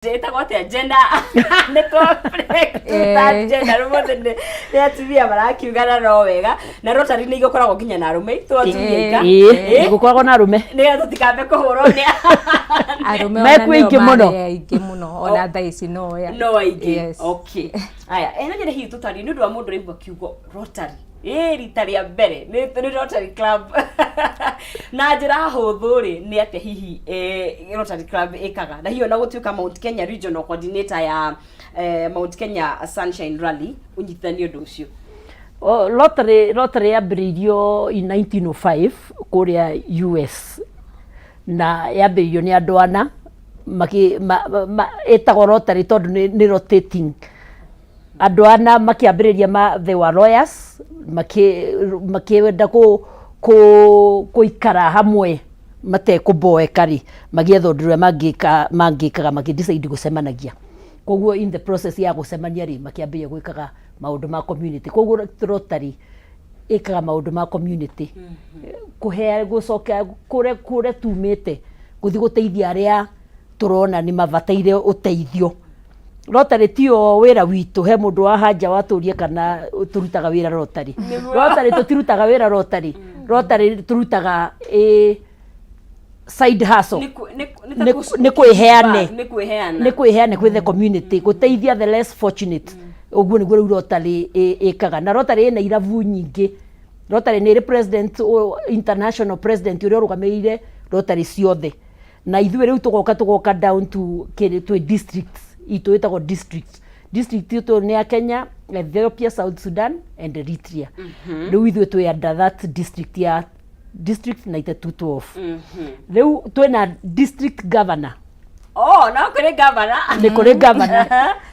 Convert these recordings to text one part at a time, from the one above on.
Ĩtagwo atĩa gender nĩ twa gender rĩmwe nĩ atumia marakiuga na no wega na Rotary nĩ igũkoragwo nginya na arũme to atumia ika. Ĩĩ, gũkoragwo na arũme. Nĩgetha tũtikambe kũhũrwo nĩ arũme. Mekuo ona nĩo aingĩ mũno. marĩ aingĩ mũno ona thaa ici no ya. No aingĩ. Yes. Okay, aya, no nyende hihi tũtarie nĩ ũndũ wa mũndũ ũraigua kiugo Rotary ĩ rita rĩa mbere, nĩ Rotary Club na njĩra hũthũ rĩ, nĩ atĩa hihi Rotary Club ĩkaga, na hihi ona gũtuĩka Mount Kenya Regional Coordinator ya Mount Kenya Sunshine Rally, ũnyitithanie ũndũ ũcio? O, Rotary yambĩrĩirio in 1905 kũrĩa US na yambĩrĩirio nĩ andũ ana ĩtagwo Rotary tondũ nĩ rotating. Andũ ana makĩambĩrĩria they were lawyers, makĩenda kũikara hamwe matekũboeka rĩ, magĩetha ũndũ ũrĩa mangĩkaga, makĩ decide gũcemanagia. Koguo in the process ya gũcemania rĩ, makĩambĩrĩria gwĩkaga maũndũ ma community. Koguo Rotary ĩkaga maũndũ ma community, kũhe gũcoka kũrĩa tumĩte, gũthiĩ gũteithia arĩa tũrona nĩ mabataire ũteithio. Rotary tio wĩra witũ. He mũndũ wa hanja watũria kana tũrutaga wĩra Rotary. Rotary tũtirutaga wĩra. Rotary tũrutaga side hustle. Nĩ kwĩheane. Nĩ kwĩheana. Nĩ kwĩheane kwĩ the community, gũteithia the less fortunate. Ũguo nĩguo rĩu Rotary ĩkaga. Na Rotary ĩna irabu nyingĩ. Rotary nĩ ĩrĩ president, international president ũrĩa ũrũgamĩrĩire Rotary ciothe, na ithuĩ rĩu tũgoka down to kĩrĩ twĩ districts itũ, ĩtagwo district. District itũ nĩ ya Kenya, Ethiopia, South Sudan and Eritrea. Rĩu ithuĩ twĩ under that district ya district 9212. Rĩu twĩna district governor. Oh, no kũrĩ governor. Nĩ kũrĩ governor.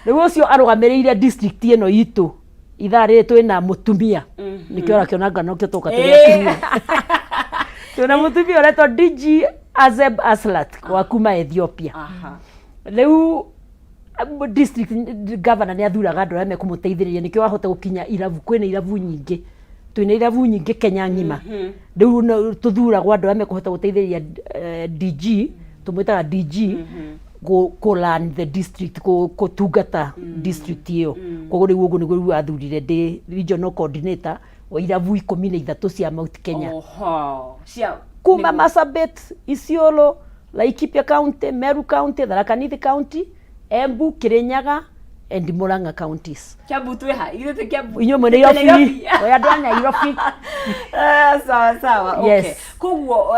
Rĩu ũcio arũgamĩrĩire district ĩno itũ. Ithaa rĩrĩ twĩna mũtumia, nĩkĩo ũrakĩona ngano kĩo tũka tũrĩ atumia. Twĩna mũtumia ũretwo DG Azeb Aslat wa kuma Ethiopia. Rĩu district governor nĩ athuraga andũ arĩa mekũmũteithĩrĩria nĩkĩo ahote gũkinya irabu. Kwĩna irabu nyingĩ, twĩna irabu nyingĩ Kenya ng'ima. Rĩu tũthuragwo andũ arĩa mekũhota gũteithĩrĩria DG, tũmwĩtaga DG, kũ run the district, kũtungata district ĩyo. Koguo rĩu ũguo nĩguo rĩu athurire ndĩ regional coordinator wa irabu 13 cia Mount Kenya. Oho, cia kuma Marsabit, Isiolo, Laikipia County, Meru County, Tharaka Nithi County, Embu, Kirinyaga and Murang'a counties. Kiambu twĩ ha? Ithuĩ twĩ Kiambu. Inyuĩ mwĩ Nairobi, oya andũ a Nairobi. Sawa sawa, okay. Yes. Koguo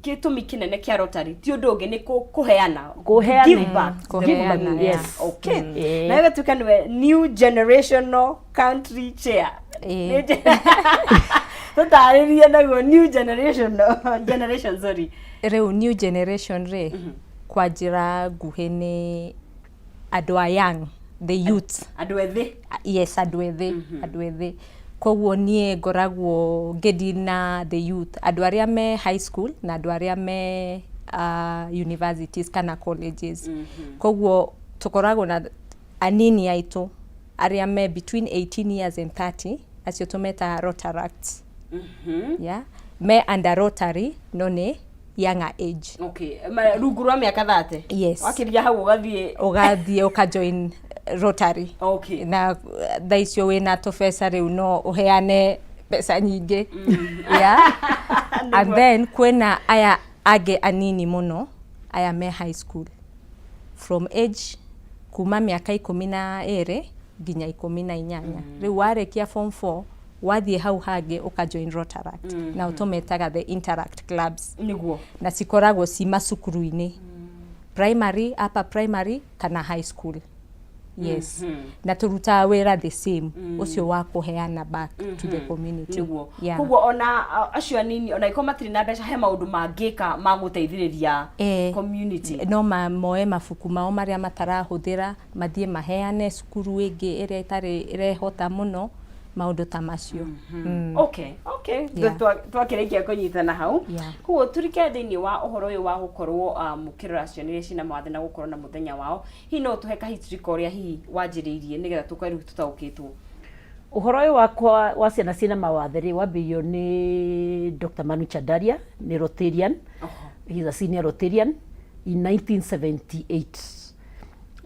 gĩtũmi kĩnene kĩa Rotary ti ũndũ ũngĩ, nĩ kũheana. Kũheana. Give back to the Kũheana, community. Yes. Okay, na ĩgatuĩka nĩwe new generational country chair. Tũtarĩrie naguo new generation, sorry. Rĩu new generation rĩ, kwa njĩra nguhĩ nĩ andũ a young, the youth. Andũ ethĩ. Yes, andũ ethĩ, andũ ethĩ. Koguo niĩ ngoragwo ngĩdeal na the youth, andũ arĩa me high school na andũ arĩa me universities kana colleges. Koguo tũkoragwo na anini aitũ arĩa me between 18 years and 30, acio tũmetaga Rotaracts. Yeah, me under Rotary no nĩ younger age. Okay, rungu rwa mĩaka 30. Yes. Wakĩria hau ũgathiĩ. Ũgathiĩ ũkajoin Rotary. Na thaa icio wĩna tũbeca, rĩu no ũheane mbeca nyingĩ, yeah? And then kwĩna aya angĩ anini mũno, aya me high school, from age kuma mĩaka 12 nginya 18. Rĩu warĩkia form 4, wathiĩ hau hangĩ ũkajoin Rotaract. Na tũmetaga the Interact clubs. Na cikoragwo ci macukuru-inĩ, primary, upper primary kana high school, yes. Na tũrutaga wĩra the same, ũcio wa kũheana back to the community. Koguo ona acio anini, ona iko matirĩ na mbeca, he maũndũ mangĩka ma gũteithĩrĩria community. No moe mabuku mao marĩa matarahũthĩra, mathiĩ maheane cukuru ĩngĩ ĩrĩa ĩtarĩ ĩrehota mũno, maũndũ ta macio. Okay. Twakĩrĩkia kũnyitana hau. Koguo turike thĩinĩ wa ũhoro ũyũ wa gũkorwo mũkĩrora ciana iria ciĩna mawathe na gũkorwo na mũthenya wao. Hihi no ũtũhe ka history ka ũrĩa hihi wanjĩrĩirie, nĩgetha tũkorwo rĩu tũtaũkĩtwo? Ũhoro ũyũ wakwa wa ciana ciĩna mawathe rĩ, wambĩrĩirio nĩ Dr. Manu Chandaria, nĩ Rotarian. He's a senior Rotarian in 1978.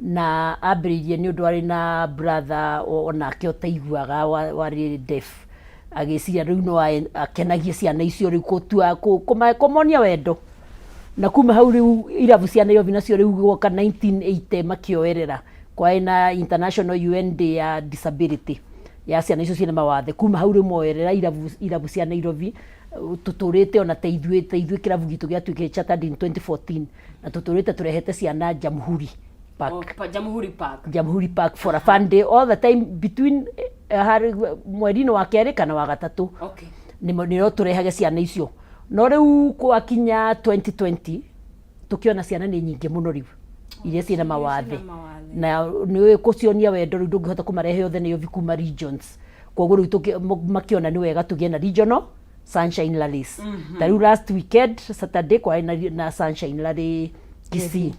Na ambĩrĩirie nĩ ũndũ arĩ na brother onake ũtaiguaga, warĩ deaf, agĩciria rĩu no akenagie ciana icio rĩu gũtua kũmonia wendo. Na kuma hau rĩu irabu cia Nairobi nacio rĩu gwoka 1980 makĩoerera, kwarĩ na International UN Day ya Disability ya ciana icio ciĩna mawathe. Kuma hau rĩu moerera irabu cia Nairobi. Tũtũrĩte ona ta ithuĩ kĩrabu gitũ gĩatuĩkire chartered in 2014, na tũtũrĩte tũrehete ciana Jamhuri Park. Oh, Jamhuri Park. Jamhuri Park for a fun day all the time between harĩ mweri-inĩ wa kerĩ kana wa gatatũ. Nĩro tũrehage ciana icio. No rĩu gwakinya 2020 tũkĩona ciana nĩ nyingĩ mũno rĩu iria ciĩna mawathe, na nĩ kũcionia wendo rĩu ndũngĩhota kũmarehe othe Nairobi kuma regions. Koguo rĩu makĩona nĩ wega tũgĩe na regional sunshine rallies. Ta rĩu last weekend Saturday kwarĩ na sunshine rally Kisii.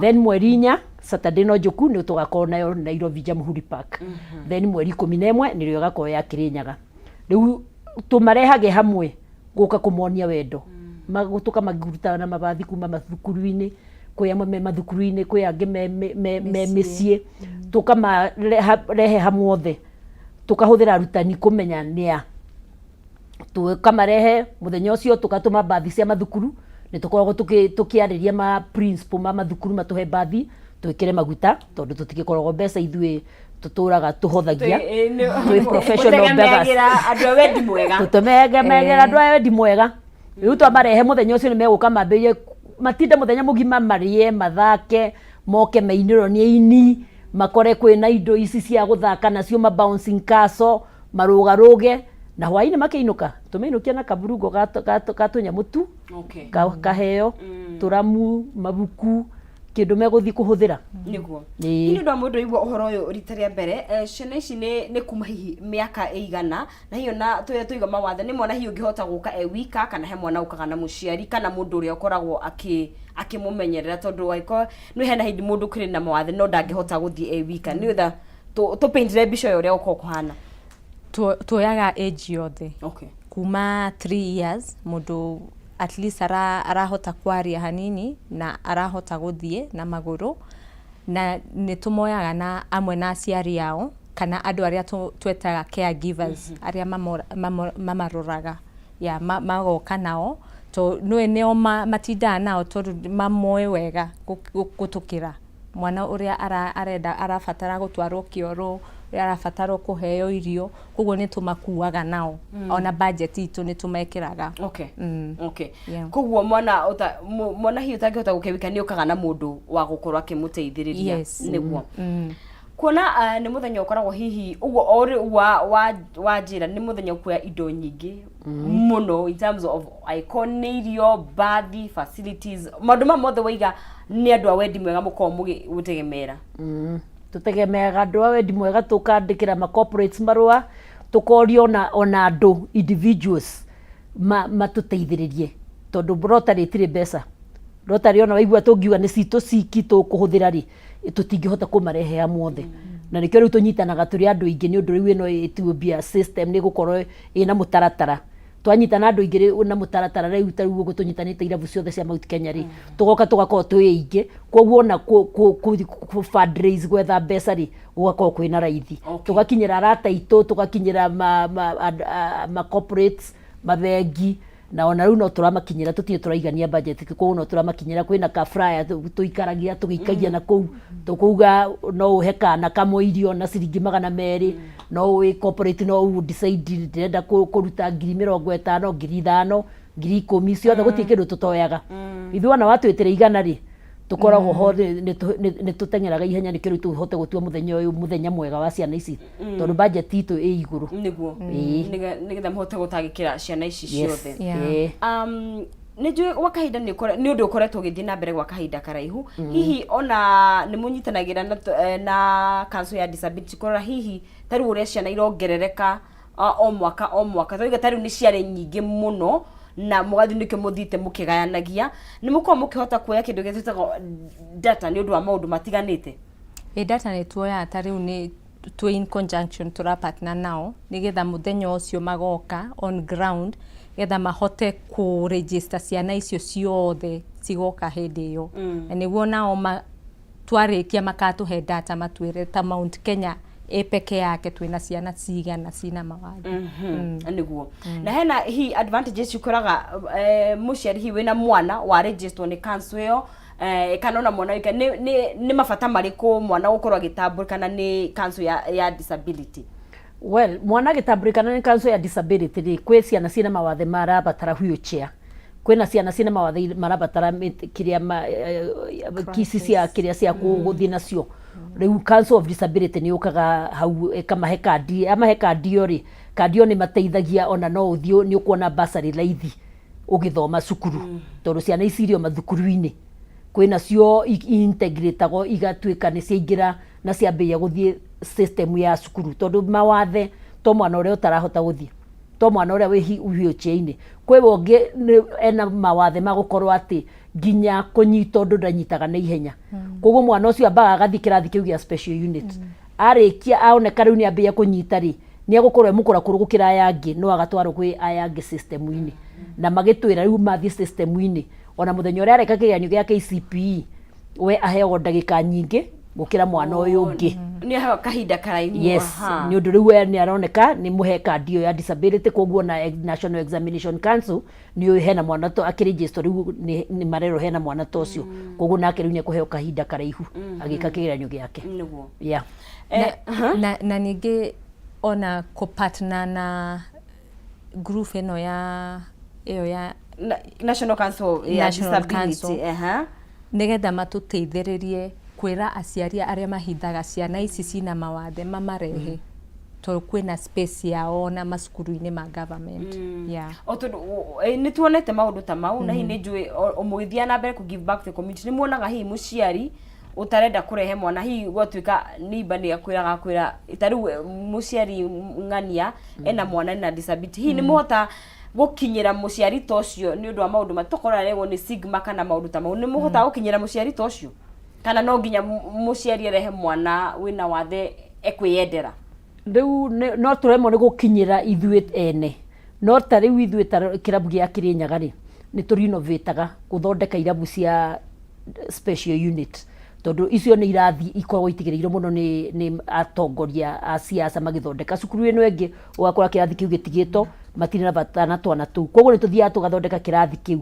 Then mweri 4 Saturday no njũku nĩ tũgakorwo nayo Nairobi Jamhuri Park. Then mweri 11 nĩrĩo ĩgakorwo ya Kirinyaga. Rĩu tũmarehage hamwe gũka kũmonia wendo. Tũkamaruta na mabathi kuma mathukuru-inĩ. Kwĩ amwe me mathukuru-inĩ, kwĩ angĩ me mĩciĩ. Tũkamarehe hamwe othe, tũkahũthĩra arutani kũmenya nĩa, tũkamarehe mũthenya ũcio, tũgatũma mbathi cia mathukuru. Nĩ tũkoragwo tũkĩarĩria ma principal ma mathukuru matũhe mbathi twĩkĩre maguta, tondũ tũtigĩkoragwo mbeca ithuĩ, tũtũraga tũhothagia, twĩ professional beggars. Mũtegemeagĩra andũ a wendi mwega. Tũtegemeagĩra andũ a wendi mwega. Rĩu twamarehe mũthenya ũcio nĩ megũka mambĩrĩrie matinde mũthenya mũgima, marĩe, mathake, moke mainĩrwo nĩ aini, makore kwĩna indo ici cia gũthaka nacio, ma bouncing castle, marũgarũge, na hwaĩ-inĩ makĩinũka tũmainũkia na kaburungo ga tũnyamũ tu kaheo tũramu, mabuku, kĩndũ megũthiĩ kũhũthĩra. Nĩguo. Nĩ ũndũ wa mũndũ ũigua ũhoro ũyũ rita rĩa mbere, ciana ici nĩ kuma hihi mĩaka ĩigana, na hihi ona tũiga mawathe, nĩ mwana hihi ũngĩhota gũka e wika, kana he mwana ũkaga na mũciari kana mũndũ ũrĩa ũkoragwo akĩmũmenyerera? Tondũ angĩkorwo nĩ hena hĩndĩ mũndũ kũrĩ na mawathe no ndangĩhota gũthiĩ e wika, nĩ wetha tũpaintire mbica ĩyo ũrĩa gũkorwo kũhana. Tuoyaga age yothe. Kuma 3 years, mũndũ at least arahota kwaria hanini na arahota gũthiĩ na magũrũ, na nĩ tũmoyaga na amwe na aciari ao kana andũ arĩa twetaga caregivers, arĩa mamaroraga ya magoka nao, to nĩwe nĩo matindaga nao tondũ mamoĩ wega gũtũkĩra mwana ũrĩa arenda arabatara gũtwarwo kĩoro, ũrĩa arabatara kũheo irio. Koguo nĩ tũmakuaga nao, ona budget itũ nĩ tũmekĩraga. Koguo mwana hihi ũtangĩhota gũkĩwika nĩ ũkaga na mũndũ wa gũkorwo akĩmũteithĩrĩria? Yes. Nĩguo kuona nĩ mũthenya ũkoragwo hihi ũguo o rĩu wa njĩra, nĩ mũthenya ũkuoya indo nyingĩ mũno in terms of angĩkorwo nĩ irio, bathi, facilities, maũndũ maya mothe waiga nĩ andũ a wendi mwega mũkoragwo mũgĩtegemera. Tũtegemeaga andũ a wendi mwega, tũkandĩkĩra ma corporates marũa, tũkoria ona andũ individuals matũteithĩrĩrie, tondũ Rotary ĩtirĩ mbeca. Rotary ona waigua tũngiuga nĩ citũ ciki tũkũhũthĩra rĩ, tũtingĩhota kũmarehe hamwe othe, na nĩkĩo rĩu tũnyitanaga tũrĩ andũ aingĩ, nĩ ũndũ rĩu ĩno it will be a system, nĩ gũkorwo ĩna mũtaratara. Twanyitana andũ aingĩ rĩ, na mũtaratara rĩu ta rĩu ũguo tũnyitanĩte irabu ciothe cia Mount Kenya rĩ, tũgoka tũgakorwo twĩ aingĩ. Koguo ona kũ fundraise, gwetha mbeca rĩ, gũgakorwo kwĩna raithi. Tũgakinyĩra arata aitũ, tũgakinyĩra ma corporates, mabengi, na ona rĩu no tũramakinyĩra. Tũtirĩ tũraigania budget, koguo no tũramakinyĩra. Kwĩna ka flyer tũikaragia tũgĩikagia na kũu, tũkauga no ũhe kana kamwe irio na ciringi 200, no wĩ corporate no ũ decide ndĩrenda kũruta 50,000, 5,000, 10,000, ciothe gũtirĩ kĩndũ tũtoyaga ithuĩ. Ona watwĩtĩra 100 rĩ, tũkoragwo ho. Nĩ tũteng'eraga ihenya nĩkĩo rĩu tũhote gũtua mũthenya ũyũ mũthenya mwega wa ciana ici, tondũ budget itũ ĩ igũrũ. Nĩgetha mũhote gũtangĩkĩra ciana ici ciothe. Yeah. Nĩ njũĩ gwa kahinda nĩ ũndũ ũkoretwo ũgĩthiĩ na mbere gwa kahinda karaihu. Hihi ona nĩ mũnyitanagĩra na council ya disability kũrora hihi ta rĩu ũrĩa ciana irongerereka o mwaka o mwaka? Twauga ta rĩu nĩ ciarĩ nyingĩ mũno na mũgathiĩ, nĩkĩo mũthiĩte mũkĩgayanagia. Nĩ mũkoragwo mũkĩhota kuoya kĩndũ gĩrĩa twĩtaga data nĩ ũndũ wa maũndũ matiganĩte? Ĩ, data nĩ tuoyaga. Ta rĩu nĩ twĩ in conjunction, tũra partner nao nĩgetha mũthenya ũcio magoka on ground, getha mahote kũ register ciana icio ciothe cigoka hĩndĩ ĩyo, na nĩguo nao ma Twarĩkia makatũhe data, matwĩre ta Mount Kenya ĩ peke yake twĩna ciana cigana cina mawathe. Nĩguo, na hena hi advantages ũkoraga mũciari hi wĩna mwana wa register nĩ council ĩyo, kana ona mwana wika, nĩ mabata marĩkũ mwana gũkorwo agĩtambũrĩkana nĩ council ya disability? Well, mwana agĩtambũrĩkana nĩ council ya disability rĩ, kwĩ ciana ciĩna mawathe marabatara wheelchair, kwĩna ciana ciĩna mawathe marabatara kĩrĩa kici cia kĩrĩa cia gũthiĩ nacio. Rĩu Council of Disability nĩ yũkaga hau ĩkamahe kandi. Amahe kandi ĩyo rĩ, kandi ĩyo nĩ mateithagia ona no ũthiĩ nĩ ũkuona bursary raithi ũgĩthoma cukuru, tondũ ciana ici irio mathukuru-inĩ kwĩna cio integratagwo igatuĩka nĩ ciaingĩra na ciambĩrĩria gũthiĩ system ya cukuru, tondũ mawathe to mwana ũrĩa ũtarahota gũthiĩ, to mwana ũrĩa wĩ wheelchair-inĩ, kwĩ ũngĩ ena mawathe ma gũkorwo atĩ nginya kũnyita ũndũ ndanyitaga na ihenya. Koguo mwana ũcio ambaga agathiĩ kĩrathi kĩu gĩa special unit. Arĩkia aoneka rĩu nĩ ambĩrĩria kũnyita rĩ, nĩ egũkorwo e mũkũrakũrũ gũkĩra aya angĩ, no agatwarwo kwĩ aya angĩ system-inĩ. Na magĩtwĩra rĩu mathiĩ system-inĩ, ona mũthenya ũrĩa areka kĩgeranio gĩa KCPE, we aheagwo ndagĩka nyingĩ gũkĩra mwana ũyũ ũngĩ. Nĩ aheo kahinda karaihu. Yes. Nĩ ũndũ rĩu we nĩ aroneka nĩ mũhe kandi ĩyo ya disability, koguo na National Examination Council nĩ ũĩ hena mwana to akĩregister, rĩu nĩ marerwo hena mwana ta ũcio, koguo nake rĩu nĩ ekũheo kahinda karaihu agĩka kĩgeranio gĩake. Yeah. Na ningĩ ona kũpartner na group ĩno ya ĩyo ya National Council ya National Disability. Council. Nĩgetha matũteithĩrĩrie kwĩra aciari arĩa mahithaga ciana ici cina mawathe mamarehe, tondũ kwĩna space yao ona macukuru-inĩ ma government, yeah. O tondũ nĩ tuonete maũndũ ta mau, na hihi nĩ njũĩ mũgĩthiaga na mbere kũ give back to the community, nĩ muonaga hihi mũciari ũtarenda kũrehe mwana, hihi gwatuĩka nĩimba nĩ akwĩraga akwĩra ta rĩu mũciari ng'ania ena mwana ena disability, hihi nĩ mũhota gũkinyĩra mũciari ta ũcio nĩ ũndũ wa maũndũ tokorwo arerwo nĩ stigma kana maũndũ ta mau, nĩ mũhotaga gũkinyĩra mũciari ta ũcio, kana no nginya mũciari arehe mwana wĩna wathe ekwĩyendera? Rĩu no tũremwo nĩ gũkinyĩra ithuĩ ene, no ta rĩu ithuĩ ta kĩrabu gĩa Kĩrĩnyaga rĩ, nĩ tũrinovĩtaga gũthondeka irabu cia special unit, tondũ icio nĩ irathi ikoragwo itigĩrĩirwo mũno nĩ atongoria a siasa magĩthondeka cukuru ĩno ĩngĩ, ũgakora kĩrathi kĩu gĩtigĩtwo, matirĩ na bata na twana tũu. Koguo nĩ tũthiaga tũgathondeka kĩrathi kĩu,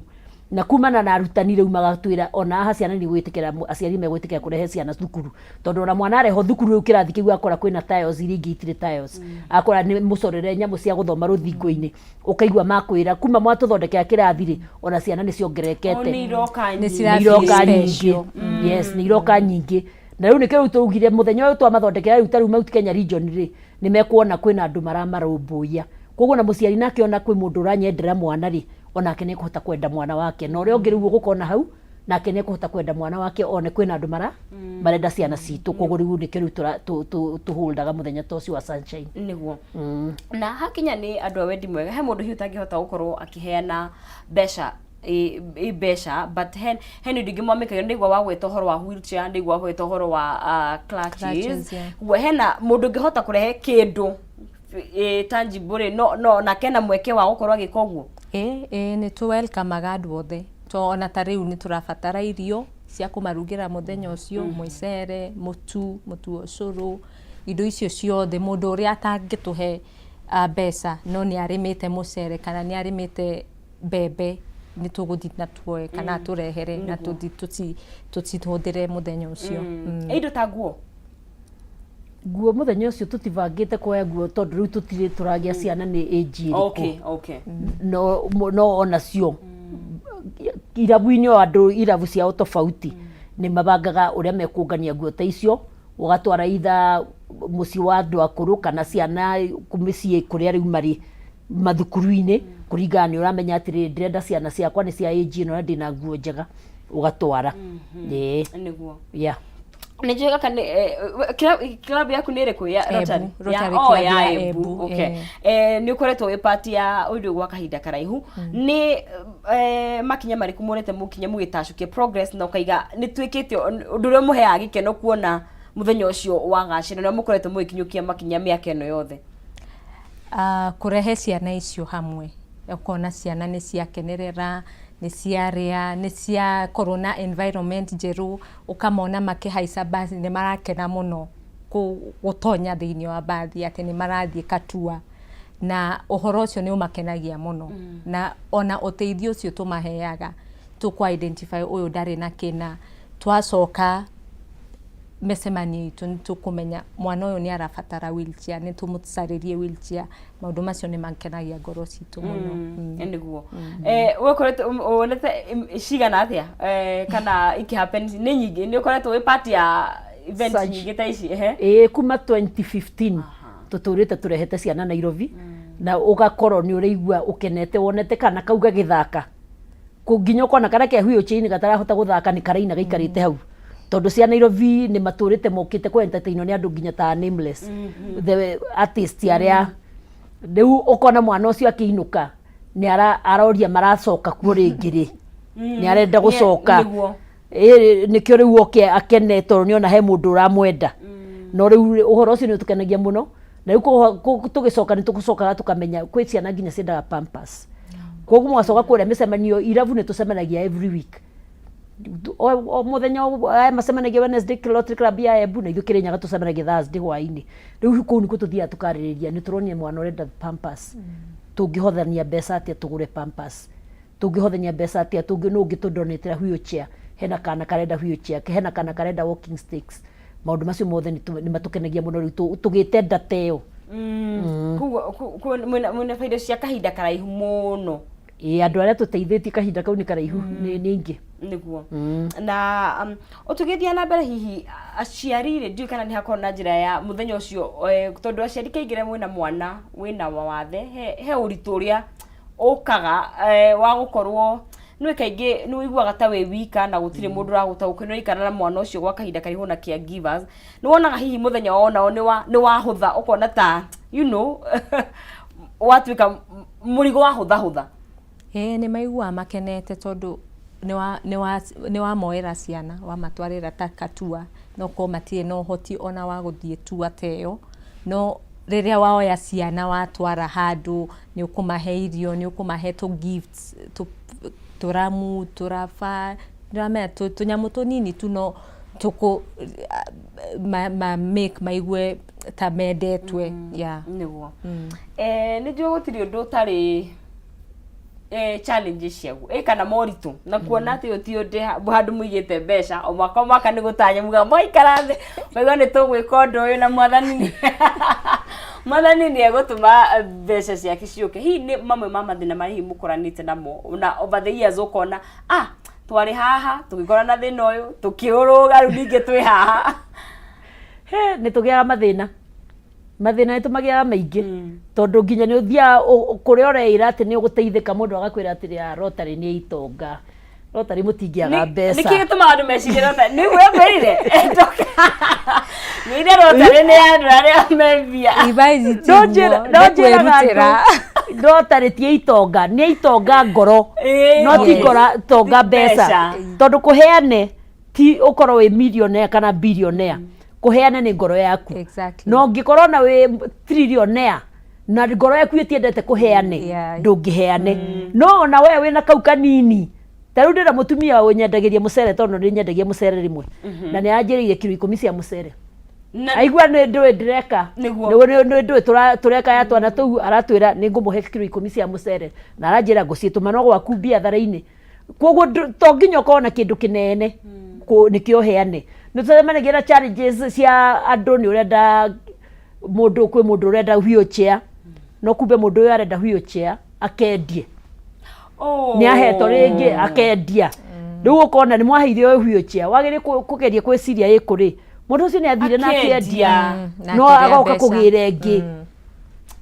na kumana na arutani rĩu magatwĩra ona haha ciana nĩ gwĩtĩkĩra, aciari megwĩtĩkĩra kũrehe ciana thukuru, tondũ ona mwana arehwo thukuru rĩu kĩrathi kĩu akora kwĩna tiles iria ingĩ itirĩ tiles, akora nĩ mũcorere nyamũ cia gũthoma rũthingo-inĩ, ũkaigua makwĩra kuma mwatũthondekera kĩrathi rĩ, ona ciana nĩ ciongererekete. Nĩ iroka Nĩ nyingĩ. cira- Nĩ iroka special. nyingĩ, yes, nĩ iroka nyingĩ. Na rĩu nĩkĩo rĩu tũugire mũthenya ũyũ twamathondekera rĩu ta rĩu Mount Kenya region rĩ, nĩ mekuona kwĩna andũ maramarũmbũiya, koguo na mũciari nake ona kwĩ mũndũ ũranyendera mwana rĩ, onake nĩ ekũhota kwenda mwana wake, na ũrĩa ũngĩ rĩu ũgũkona hau nake nĩ ekũhota kwenda mwana wake, one kwĩna andũ marenda ciana citũ. Koguo rĩu nĩkĩo rĩu tũholdaga mũthenya ta ũcio wa Sunshine. Nĩguo, na hakinya nĩ andũ a wendi mwega, he mũndũ hihi ũtangĩhota gũkorwo akĩheana mbeca ĩ mbeca, but he nĩ ũndũ ingĩ mwamĩkagia. Nĩgua wagweta ũhoro wa wheelchair, nĩgua wagweta ũhoro wa crutches. Crutches, yeah. Ũguo hena mũndũ ũngĩhota kũrehe kĩndũ tangible rĩ, no nake na mweke wa gũkorwo agĩka ũguo? Ĩ nĩ tũ welcome-aga andũ othe, to ona ta rĩu nĩ tũrabatara irio cia kũmarugĩra mũthenya ũcio, mũcere, mũtu wa ũcũrũ, indo icio ciothe. Mũndũ ũrĩa atangĩtũhe mbeca no nĩ arĩmĩte mũcere kana nĩ arĩmĩte mbembe, nĩ tũgũthiĩ na tuoe kana atũrehere na tũthiĩ tũcihũthĩre mũthenya ũcio. Indo ta nguo? Nguo mũthenya ũcio tũtibangĩte kuoya nguo, tondũ rĩu tũtirĩ tũragĩa ciana nĩ age ĩrĩkũ. No onacio irabu-inĩ o andũ irabu ciao tofauti nĩ mabangaga ũrĩa mekũngania nguo ta icio, ũgatwara itha mũciĩ wa andũ akũrũ kana ciana mĩciĩ kũrĩa rĩu marĩ mathukuru-inĩ, kũringana nĩ ũramenya atĩrĩrĩ, ndĩrenda ciana ciakwa nĩ cia age ĩno na ndĩna nguo njega, ũgatwara. Ĩĩ. Yeah. Nĩ njũĩ gaka nĩ club yaku nĩ ĩrĩkũ ya Embu, Rotary? Rotary Oh, Club ya ya Embu. Embu, Okay. eh. Nĩ ũkoretwo wĩ part ya ũndũ gwa kahinda karaihu, nĩ makinya marĩkũ muonete mũkinya mũgĩtacũkia progress na ũkaiga nĩ twĩkĩte ũndũ ũrĩa mũheaga gĩkeno kuona mũthenya ũcio wagacĩra na mũkoretwo mũgĩkinyũkia makinya mĩaka ĩno yothe? Kũrehe ciana icio hamwe, ũkona ciana nĩ ciakenerera. Nĩ ciarĩa, nĩ ciakorwo na environment njerũ, ũkamona makĩhaica mbathi nĩ marakena mũno gũtonya thĩinĩ wa mbathi atĩ nĩ marathiĩ katua, na ũhoro ũcio nĩ ũmakenagia mũno. Na ona ũteithio ũcio tũmaheaga, tũkũ identify ũyũ ndarĩ na kĩna, twacoka mĩcemanio itũ nĩ tũkũmenya mwana ũyũ nĩ arabatara wheelchair, nĩ tũmũcarĩrie wheelchair. Maũndũ macio nĩ makenagia ngoro citũ mũno. Nĩguo we ũkoretwo wonete cigana atĩa, kana ikĩhappen nĩ nyingĩ? Nĩ ũkoretwo wĩ part ya event nyingĩ ta ici, ehe? Ĩĩ, kuma 2015 tũtũrĩte tũrehete ciana Nairobi, na ũgakorwo nĩ ũraigua ũkenete wonete kana kau gagĩthaka, nginya ũkona karĩa ke wheelchair-inĩ gatarahota gũthaka nĩ karaina gaikarĩte hau, tondũ cia Nairobi nĩ matũrĩte mokĩte kũ entertainwo nĩ andũ nginya ta Nameless, the artist arĩa rĩu ũkona mwana ũcio akĩinũka nĩ aroria maracoka kuo rĩngĩ rĩ, nĩ arenda gũcoka. Ĩĩ, nĩkĩo rĩu oke akene, tondũ nĩona he mũndũ ũramwenda. No rĩu ũhoro ũcio nĩ ũtũkenagia mũno, na rĩu tũgĩcoka nĩ tũgũcokaga tũkamenya kwĩ ciana nginya ciendaga pampers. Koguo mũgacoka kũrĩa mĩcemanio irabu, nĩ tũcemanagia every week, o mũthenya aya macemanagia Wednesday Rotary Club ya Embu, na ithuĩ Kĩrĩnyaga tũcemanagia Thursday hwaĩ-inĩ. Rĩu kũu nĩkuo tũthiaga tũkarĩrĩria, nĩ tũronire mwana ũrenda pampers, tũngĩhothania mbeca atĩa tũgũre pampers? Tũngĩhothania mbeca atĩa tũngĩ nũ ũngĩ tũndonetera wheelchair? Hena kana karenda wheelchair, hena kana karenda walking sticks. Maũndũ macio mothe nĩ matũkenagia mũno rĩu tũgĩte data ĩyo. Koguo mwĩna baida cia kahinda karaihu mũno. Ĩĩ, andũ arĩa tũteithĩtie kahinda kau nĩ karaihu nĩ aingĩ. Nĩguo. Na tũgĩthiĩ na mbere, hihi aciari rĩ, ndiũĩ kana nĩ hakorwo na njĩra ya mũthenya ũcio, tondũ aciari kaingĩ rĩrĩa mwĩna mwana wĩna mawathe, he ũritũ ũrĩa ũkaga wa gũkorwo nĩũĩ kaingĩ nĩ ũiguaga ta wĩ wika na gũtirĩ mũndũ ũragũtaũkĩrwo, nĩ ũraikara na mwana ũcio gwa kahinda karaihu na caregivers. Nĩ wonaga hihi mũthenya wonao nĩ wahũtha, ũkona ta watuĩka mũrigo wahũthahũtha? Ĩĩ, nĩ maiguaga makenete, tondũ nĩ wamoera ciana, wamatwarĩra ta katua, no korwo matirĩ na ũhoti ona wa gũthiĩ tua ta ĩyo, no rĩrĩa waoya ciana watwara handũ, nĩ ũkũmahe irio, nĩ ũkũmahe tũ gifts, tũramu, tũraba, nĩũramenya tũnyamũ tũnini tu, no tũkũ ma make maigue ta mendetwe, yeah. Nĩguo. Nĩ njũĩ gũtirĩ ũndũ ũtarĩ challenges ciaguo kana moritũ, na kuona atĩ ũyũ ti ũndũ handũ mũigĩte mbeca o mwaka o mwaka, nĩ gũtanya muga mwaikara thĩ maigua nĩ tũgwĩka ũndũ ũyũ, na mwathani nĩ egũtũma mbeca ciake ciũke. Hihi nĩ mamwe ma mathĩna marĩa hihi mũkoranĩte namo na over the years, ũkona twarĩ haha tũgĩkora na thĩna ũyũ, tũkĩũrũga, rĩu ningĩ twĩ haha? He, nĩ tũgĩaga mathĩna, mathĩna nĩ tũmagĩaga maingĩ, tondũ nginya nĩ ũthiaga kũrĩa ũreĩra atĩ nĩ ũgũteithĩka, mũndũ agakwĩra atĩrĩ, "Ah, Rotary nĩ itonga, Rotary mũtingĩaga mbeca." Nĩkĩ gĩtũmaga andũ mecirie Rotary nĩguo ngwĩrire ngwĩrire Rotary nĩ andũ arĩa me mbia? Imagine. No tiguo, no nĩ njĩraga kwĩrutĩra. andũ Rotary ti itonga, nĩ itonga ngoro, no ti ngora tonga mbeca. Mbeca. Tondũ kũheane ti ũkorwo wĩ millionaire kana billionaire, kũheana nĩ ngoro yaku. No ũngĩkorwo na wĩ trillionaire na ngoro yaku ĩtiendete kũheane, ndũngĩheane. No ona we wĩna kau kanini, ta rĩu ndĩna mũtumia ũnyendagĩria mũcere, tondũ nĩ nyendagia mũcere rĩmwe, na nĩ anjĩrĩire kiro 10 cia mũcere. Aigua nĩ ndũĩ ndĩreka. Nĩ ndũĩ tũreka ya twana tũu, aratwĩra nĩ ngũmũhe kiro 10 cia mũcere, na aranjĩra ngũciĩtũma no gwaku biathara-inĩ. Koguo to nginya ũkorwo na kĩndũ kĩnene nĩkĩo ũheane. Nĩ tũcemanagia na challenges cia andũ, nĩ ũrenda mũndũ, kwĩ mũndũ ũrenda wheelchair, no kumbe mũndũ ũyũ arenda wheelchair akendie. Nĩ ahetwo rĩngĩ akendia. Rĩu ũkona nĩ mwaheire ũyũ wheelchair, wagĩrĩire kũgeria gwĩciria ĩ kũrĩ mũndũ ũcio nĩ athire na Akendia. akĩendia, Na no akĩgĩa agoka mbeca. kũgĩra ĩngĩ.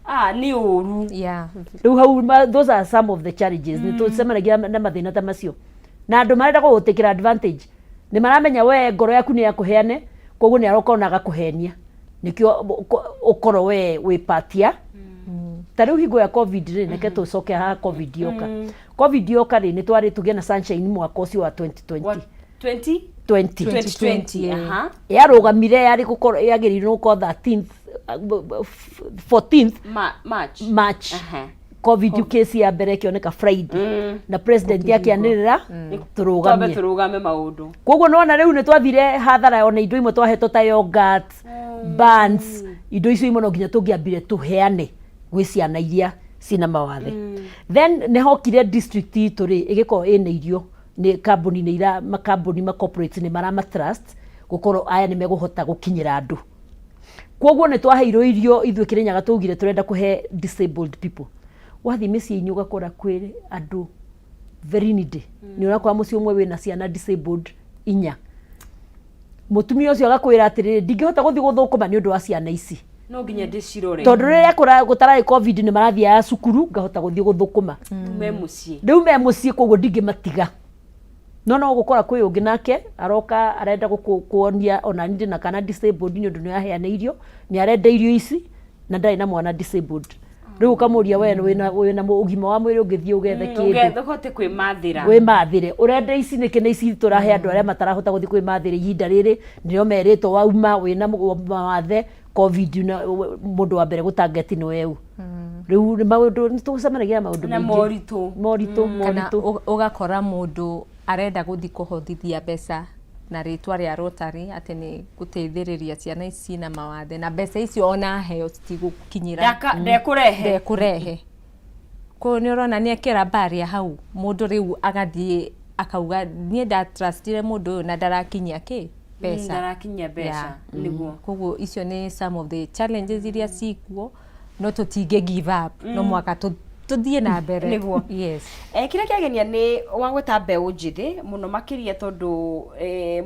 Ah, nĩ ũru. Rĩu hau those are some of the challenges nĩ tũcemanagia na mathĩna ta macio, na andũ marenda gũgũtĩkĩra advantage, nĩ maramenya we ngoro yaku nĩ ya kũheane, koguo nĩ aroka ona agakũhenia nĩkĩo ũkorwo we wĩ part ya ta rĩu hingo ya COVID rĩ. Reke tũcoke haha COVID yoka. COVID yoka rĩ, nĩ twarĩ tũgĩe na sunshine mwaka ũcio wa 2020. Wa 20 20. 2020. 20. Yarũgamire, yarĩ gũkorwo yagĩrĩirwo gũkorwo 13th, 14th March. March. Covid case ya mbere ĩkĩoneka Friday na president akĩanĩrĩra Twambe tũrũgamie. Tũrũgame maũndũ. Koguo nona rĩu nĩ twathire hathara, ona indo imwe twahetwo ta yogurt, buns, indo icio imwe no nginya tũngĩambire tũheane gwĩ ciana iria ciĩna mawathe. Then nĩ hokire district itũ rĩ ĩgĩkorwo ĩna irio nĩ kambuni nĩ ira makambuni ma corporates nĩ marama trust gũkorwo aya nĩ megũhota gũkinyĩra andũ. Koguo nĩ twaheirwo irio ithuĩ Kĩrĩnyaga, twaugire tũrenda kũhe disabled people. Wathiĩ mĩciĩ-inĩ ũgakora kwĩ andũ very needy. Nĩ ũrakora mũciĩ ũmwe wĩna ciana disabled inya, mũtumia ũcio agakwĩra atĩrĩrĩ, "Ndingĩhota gũthiĩ gũthũkũma nĩ ũndũ wa ciana ici." No nginya ndĩcirore. Tondũ rĩrĩa gũtararĩ Covid nĩ marathiaga cukuru, ngahota gũthiĩ gũthũkũma. Me mũciĩ. Rĩu me mũciĩ, koguo ndingĩmatiga. No gũkora kwĩ ũngĩ nake aroka arenda kuonia ona niĩ ndĩna kana disabled, nĩ ũndũ nĩ aheana irio, nĩ arenda irio ici na ndarĩ na mwana disabled. Rĩu ũkamũria, "We wĩna ũgima wa mwĩrĩ, ũngĩthiĩ ũgethe kĩndũ ũhote kwĩmathĩra?" Wĩmathĩre, ũrenda ici nĩkĩ? Na ici tũrahe andũ arĩa matarahota gũthiĩ kwĩmathĩra ihinda rĩrĩ nĩo merĩtwo wauma wĩna mawathe Covid na mũndũ wa mbere gũtangeti nĩ weũ. Rĩu nĩ maũndũ nĩ tũcemanagia na maũndũ na maingĩ. Moritũ. Moritũ. Kana moritũ. Ũgakora mũndũ arenda gũthiĩ kũhothithia mbeca na rĩtwa rĩa Rotary atĩ nĩ gũteithĩrĩria ciana ici na mawathe, na mbeca icio ona aheo citigũkinyĩra. Ndekũrehe. Ndekũrehe. Koguo nĩ ũrona nĩ ekĩra barrier hau. Mũndũ rĩu agathiĩ akauga, "Niĩ ndatrustire mũndũ ũyũ na ndarakinyia kĩ mbeca." Ndarakinyia mbeca. Nĩguo. Koguo icio nĩ some of the challenges iria cikuo, no tũtingĩ give up, no mwaka tũthiĩ na mbere. Nĩguo. Yes. Kĩrĩa kĩagenia nĩ wagweta mbeũ njĩthĩ mũno makĩria, tondũ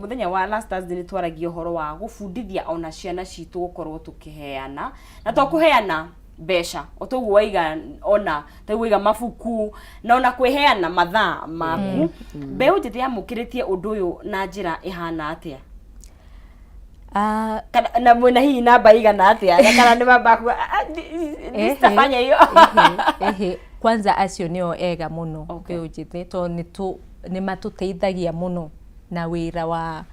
mũthenya wa last Thursday nĩ twaragia ũhoro wa gũbundithia ona ciana citũ gũkorwo tũkĩheana, na to kũheana mbeca o toguo waiga, ona taguo waiga mabuku na ona kwĩheana mathaa maku. Mbeũ njĩthĩ yamũkĩrĩtie ũndũ ũyũ na njĩra ĩhana atĩa? Kana na mwĩna hihi namba igana atĩa, na kana nĩ mambakuga sitafanya hiyo? Ehe, kwanza acio nĩo ega mũno. Mbeũ njĩthĩ, tondũ nĩ matũteithagia mũno na wĩra wa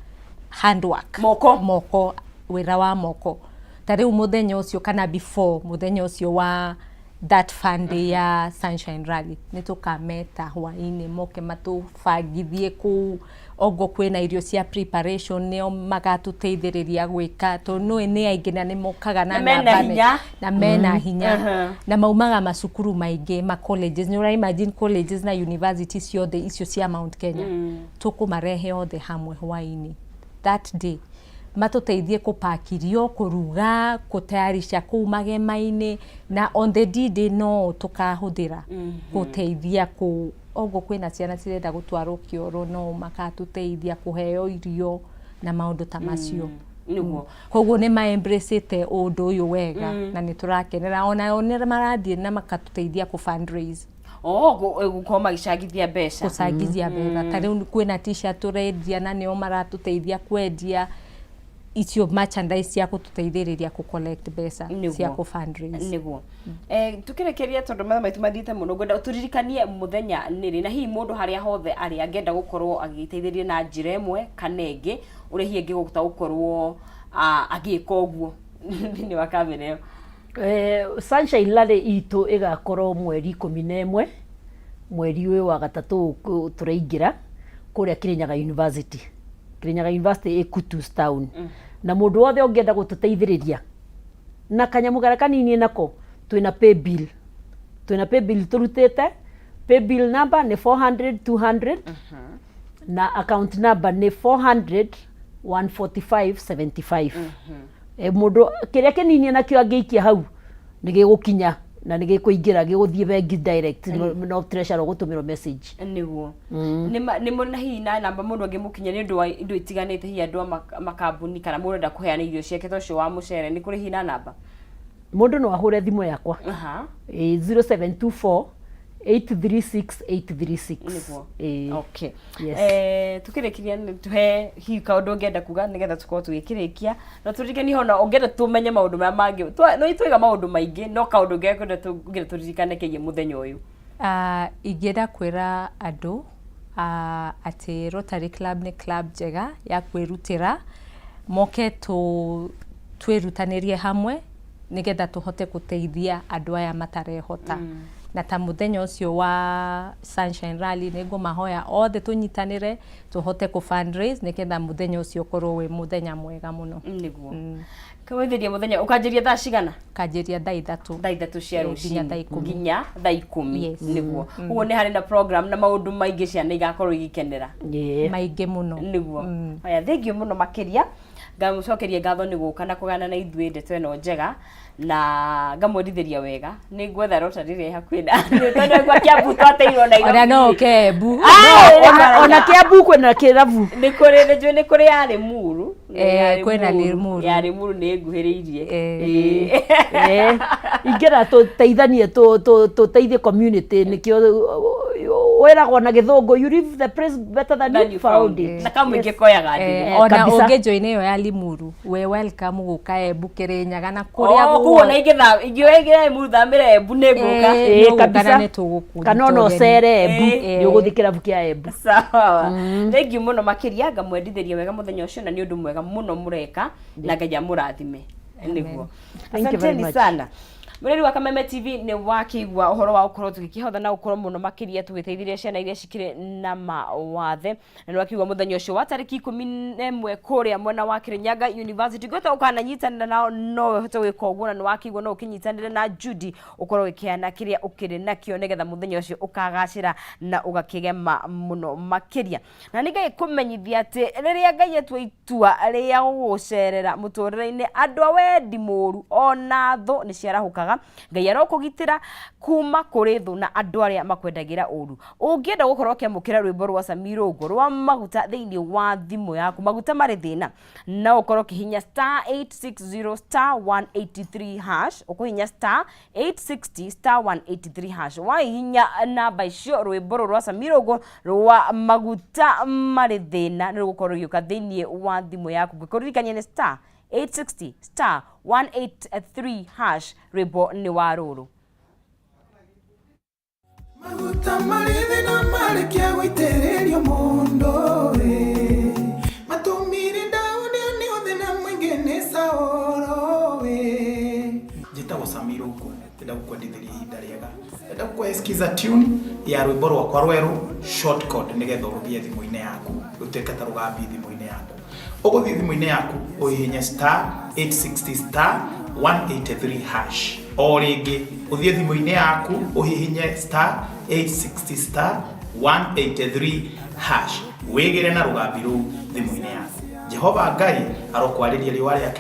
handwork. Moko. Moko, wĩra wa moko. Ta rĩu mũthenya ũcio kana before mũthenya ũcio wa that fun day ya Sunshine Rally, nĩ tũkameta hwaĩ-inĩ moke matũbangithie kũu. Ongo kwĩna irio cia preparation, nĩo magatũteithĩrĩria gwĩka, tondũ nĩũĩ nĩ aingĩ na nĩ mokaga na Na mena namba hinya. Na mena hinya. Na maumaga macukuru maingĩ, ma colleges. Nĩ ũra imagine colleges na university ciothe icio cia Mount Kenya, tũkũmarehe othe hamwe hwaĩ-inĩ that day matũteithie kũpack irio, kũruga, kũtayarisha kũu magema-inĩ. Na on the D-day no tũkahũthĩra gũteithia kũ oguo kwĩna ciana cirenda gũtwarwo kĩoro, no makatũteithia kũheo irio na maũndũ ta macio. Koguo nĩ ma embrace ũndũ ũyũ wega na nĩ tũrakenera. Onao nĩ marathiĩ na makatũteithia kũ fundraise. Oh, gũkorwo magĩcangithia mbeca. Gũcangithia mbeca. Ta rĩu kwĩna T-shirt tũrendia na nĩo maratũteithia kwendia icio merchandise cia gũtũteithĩrĩria kũ collect mbeca cia kũ fundraise. Nĩguo. Tukĩrĩkĩria, tondũ mathaa maitũ mathiĩte mũno, ngwenda tũririkanie mũthenya nĩrĩ, na hihi mũndũ harĩa hothe arĩ angĩenda gũkorwo agĩteithĩrĩria na njĩra ĩmwe kana ĩngĩ, ũrĩa hihi angĩhota gũkorwo agĩka ũguo thĩinĩ wa kamera ĩyo. Sunshine Rally itũ ĩgakorwo mweri 11, mweri ũyũ wa gatatũ tũraingĩra, kũrĩa Kirinyaga University. Kirinyaga University ĩ Kutus Town. Na mũndũ wothe ũngĩenda gũtũteithĩrĩria na kanyamũ karĩa kanini nako, twĩna pay bill, twĩna pay bill tũrutĩte. Pay bill number nĩ 400 200 na account number nĩ 400 145 75. Mũndũ kĩrĩa kĩnini nakĩo angĩikia hau nĩ gĩgũkinya na nĩ gĩkũingĩra, gĩgũthiĩ bengi direct, no treasurer ũgũtũmĩrwo message. Nĩguo. Nĩ na hihi na namba mũndũ angĩmũkinya nĩ ũndũ wa indo itiganĩte, hihi andũ a makambuni kana mũndũ enda kũheana irio ciake ta ũcio wa mũcere, nĩ kũrĩ hihi na namba? Mũndũ no ahũre thimũ yakwa. 0724 836 836. Nĩguo. Okay. Yes. Tukĩrĩkiria nĩ tuhe hihi kaũndũ ũngĩenda kuga nĩgetha tũkorwo tũgĩkĩrĩkia, na tũririkanie ona ũngĩenda tũmenye maũndũ marĩa mangĩ. No twaiga maũndũ maingĩ, no kaũndũ ũngĩenda tũririkane kegiĩ mũthenya ũyũ. Ingĩenda kwĩra andũ atĩ Rotary Club nĩ club njega ya kwĩrutĩra, moke twĩrutanĩrie hamwe nĩgetha tũhote gũteithia andũ aya matarehota. Na ta mũthenya ũcio wa Sunshine Rally nĩ ngũmahoya othe tũnyitanĩre tũhote kũ fundraise nĩgetha mũthenya ũcio ũkorwo wĩ mũthenya mwega mũno. Nĩguo kawĩthĩria mũthenya ũkanjĩria thaa cigana? Kanjĩria thaa 3. Thaa 3 cia Nginya rũcinĩ. thaa 10. Nginya thaa 10. Yes. Nĩguo ũguo nĩ harĩ na program na maũndũ maingĩ ciana igakorwo igĩkenera. Maingĩ mũno. Nĩguo. Aya, thengiũ mũno makĩria, ngamũcokeria ngatho nĩ gũka na kũgana na ithuĩ ndeto ĩno njega, na ngamwendithĩria wega nĩ ngwetha Rotary ĩrĩa ĩ hakuhĩ na tondũ gwa Kiambu twateirwo na Ona no ũke Embu. Ona Kiambu kwĩna kĩrabu. Nĩ kũrĩ, nĩ njũĩ nĩ kũrĩ ya Limuru. Eh, Ya kwĩna Limuru. Limuru. Ya Limuru nĩ nguhĩrĩirie. Ingĩra tũteithanie, tũteithie community, nĩkĩo wĩragwo na gĩthũngũ, "You leave the place better than you found it." Na kamũingĩ koyaga ndĩrĩ. Ona Kabisa. ũngĩ join ĩyo ya Limuru, we welcome gũka Embu, Kĩrĩnyaga na kũrĩa. Oh, koguo na ingĩtha ingĩoya Limuru thamĩre Embu nĩ ngũka. Nĩ ũgũka na Kabisa. nĩ tũgũkũnyita Kana ona ũgeni. ũcere Embu, nĩ ũgũthiĩ kĩrabu kĩa Embu. Sawa, thengiũ mũno makĩria, ngamwendithĩria wega mũthenya ũcio, na nĩ ũndũ mwega mũno mũreka, na Ngai amũrathime. Nĩguo. Thank you very Asanteni much. sana. Mũreri wa Kameme TV, nĩ wakĩigua ũhoro wa gũkorwo tũgĩkĩhotha na gũkorwo mũno makĩria tũgĩteithĩrĩria ciana iria cikĩrĩ na mawathe, na nĩ wakĩigua mũthenya ũcio wa tarĩki 11 kũrĩa mwena wa Kirinyaga University gwĩta ũkananyitanĩra nao, no ũhote gwĩka ũguo, na nĩ wakĩigua no ũkĩnyitanĩre na Judy, ũkorwo ũgĩkĩheana kĩrĩa ũkĩrĩ nakĩo nĩgetha mũthenya ũcio ũkagacĩra na ũgakĩgema mũno makĩria. Na nĩ Ngai kũmenyithia atĩ rĩrĩa Ngai atua itua rĩa gũgũcerera mũtũrĩre-inĩ, andũ a wendi mũru ona thũ nĩ ciarahũkaga. Ngai arokũgitĩra kuma kũrĩ thũ na andũ arĩa makwendagĩra ũru. Ũngĩenda gũkorwo ũkĩamũkĩra rwĩmbo rwa Sami Rũngũ rwa maguta thĩinĩ wa thimũ yaku, maguta marĩ thĩna, no ũkorwo ũkĩhihinya *860*183#. Ũkũhihinya *860*183#. Wahihinya namba icio, rwĩmbo rũrũ rwa Sami Rũngũ rwa maguta marĩ thĩna nĩ rũgũkorwo rũgĩũka thĩinĩ wa thimũ yaku. Ngũkũririkania nĩ *860*183#. Rwĩmbo nĩ wa rũrũ. Maguta marĩ thĩna marĩkia gũitĩrĩrio mũndũ ĩ matũmire Daudi nĩ thĩna mũingĩ nĩ Saũlũ ĩ. Njĩtagwo Sami Rũngũ, ndĩrenda gũkwendithĩria ihinda rĩega, ndĩrenda gũkũhe skiza tune ya rwĩmbo rwakwa rwerũ short code, nĩgetha ũrũgie thimũ-inĩ yaku, rũtuĩke ta rũgambi thimũ-inĩ yaku. Ũgũthiĩ thimũ-inĩ yaku ũhihinye *860*183#. O rĩngĩ, ũthiĩ thimũ-inĩ yaku ũhihinye *860*183# wĩgĩre na rũgambi rũu thimũ-inĩ yaku. Jehova Ngai arokwarĩria riũa rĩake.